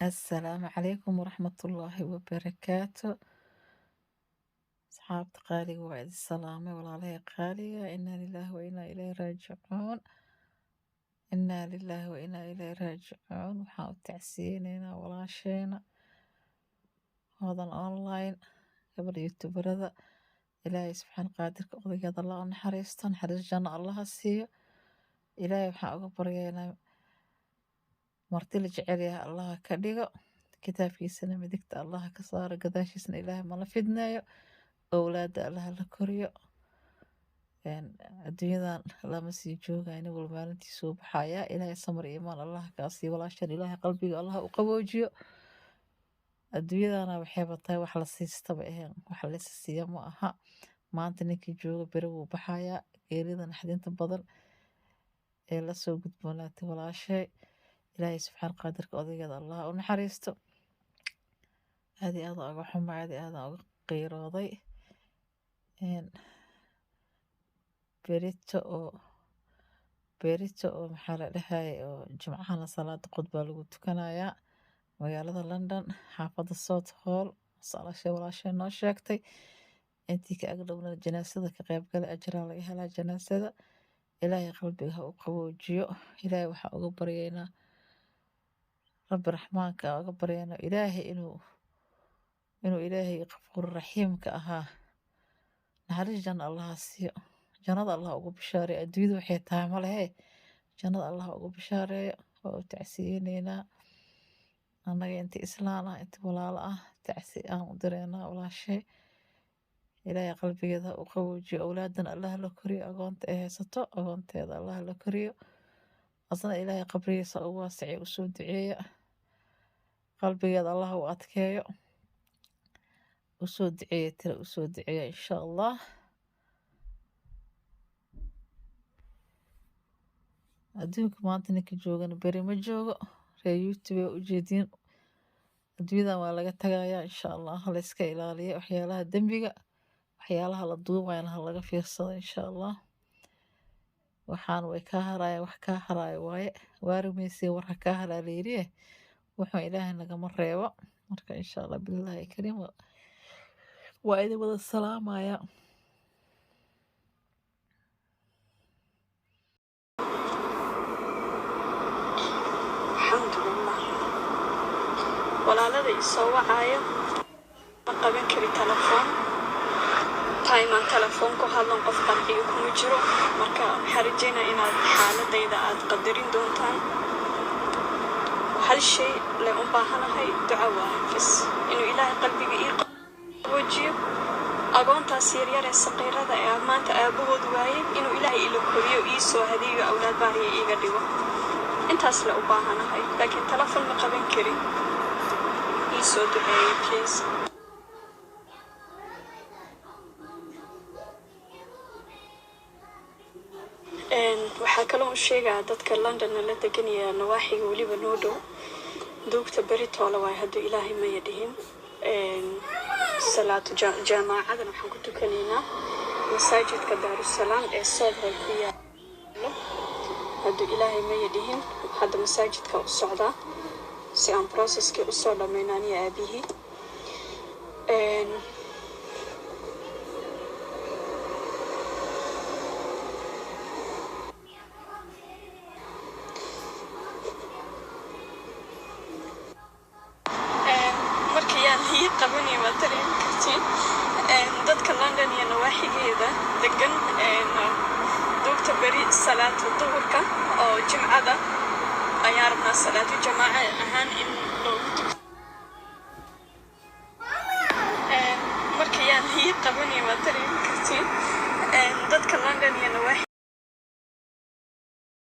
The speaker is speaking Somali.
Assalaamu calaykum waraxmatullaahi wabarakaatu. Asxaabta qaaliga waa idin salaamay, walaalahay qaaliga. Inaa lilaahi wa inaa ilayhi raajicuun. Inaa lilaahi wa inaa ilayhi raajicuun. Waxaan u tacsiyeyneynaa walaasheena Hodan Online, gabadha youtuberada. Ilaahay subxaan qaadirka odaygeeda Allah u naxariisto, naxariis janno Allaha siiyo. Ilaahay waxaan uga baryaynaa marti la jecel yahay Allaha ka dhigo, kitaabkiisana midigta Allaha ka saaro, gadaashiisana Ilaahay mala fidneeyo, owlaada Allaha la koriyo. Adduunyadan lama sii joogayo, nin walba maalintiisuu baxayaa. Ilaahay samir iyo iimaan Allaha kaa siiyo walaashan, Ilaahay qalbiga Allaha u qaboojiyo. Adduunyadana waxayba tahay wax la siistaba ahayn, wax la is siiya ma aha. Maanta ninkii jooga beri wuu baxayaa. Geerida naxdinta badan ee lasoo gudboonaatay walaashay, Ilaahay subxaan qaadirka odaygeeda Allah u naxariisto. Aad iyo aad aan uga xumaa, aad iyo aad aan uga qiirooday. Berito oo maxaa la dhahay oo jimcahana salaada khudbaa lagu tukanayaa magaalada London, xaafadda South Hall. Walaashay walaashay noo sheegtay intii ka agdhowna janaasada ka qayb galay, ajaraa laga helaa janaasada. Ilaahay qalbiga ha u qaboojiyo. Ilaahay waxaa uga baryaynaa, Rabbi raxmaanka aan uga baryaynaa Ilaahay inuu Ilaahay qafuur raxiimka ahaa naxariis janno Allaha siiyo, jannada Allah ugu bishaareeyo. Adduunyada waxay tahay ma lehe, jannada Allah ugu bishaareeyo. Waa u tacsiyeyneynaa annaga inti islaan ah, inti walaalo ah, tacsi aan u direynaa walaashay. Ilaahay qalbigeeda ha u qaboojiyo, owlaadana Allah la koriyo, agoonta ay haysato agoonteeda Allah la koriyo, asna Ilaahay qabrigiisa ugu waasiciyo. Usoo duceeya, qalbigeeda Allah u adkeeyo. Usoo duceeya, tira usoo duceeya insha Allah. Adduunka maanta ninka joogana beri ma joogo. Reer YouTube waa ujeediin, adduunyadan waa laga tagayaa insha Allah. Ha la iska ilaaliyo waxyaalaha dembiga, waxyaalaha la duubayana ha laga fiirsado insha Allah. Waxaan way kaa haraya, wax kaa haraayo waaye, waari meysay war ha kaa haraa la yidhi. Wuxuu Ilaahay nagama reebo. Marka insha Allah bilaahi kariim waa idin wada salaamaya. Alxamdulilah. Walaalada isoo wacaayo ma qaban kari telefoon time aan telefoon ku hadlan qof qanciyo kuma jiro. Marka waxaan rajeynaya inaad xaaladayda aad qadarin doontaan. Hal shay le u baahanahay, duco waaye bas, inuu Ilaahay qalbiga ii qaboojiyo, agoontaas yaryar ee saqiirada ee maanta aabahood waayey inuu Ilaahay ila koriyo, ii soo hadeeyo, awlaad baariya iiga dhigo. Intaas le u baahanahay, laakiin telefoon ma qaban karin. Ii soo duceeyey please. Waxaa kaloo u sheegaa dadka Londonna la deganaya, nawaaxiga weliba noo dhow, duugta beri toola waay hadduu Ilaahay maya dhihin. Salaatu jaamaacadan waxaan ku tukanaynaa masaajidka Daarusalaam ee Southall ku yaalo hadduu Ilaahay maya dhihin. Hadda masaajidka u socdaa si aan processkii usoo dhammayno aniga aabihii. Marka yaan lii qabanay waa dareemi kartiin. Dadka London iyo nawaaxigeeda degan, duugta beri salaata duhurka oo jimcada ayaan rabnaa salaatu jamaaca ahaan in loogu tukado. Marka yaan lii qabanay waa dareemi kartiin. Dadka London iyo nawaaxi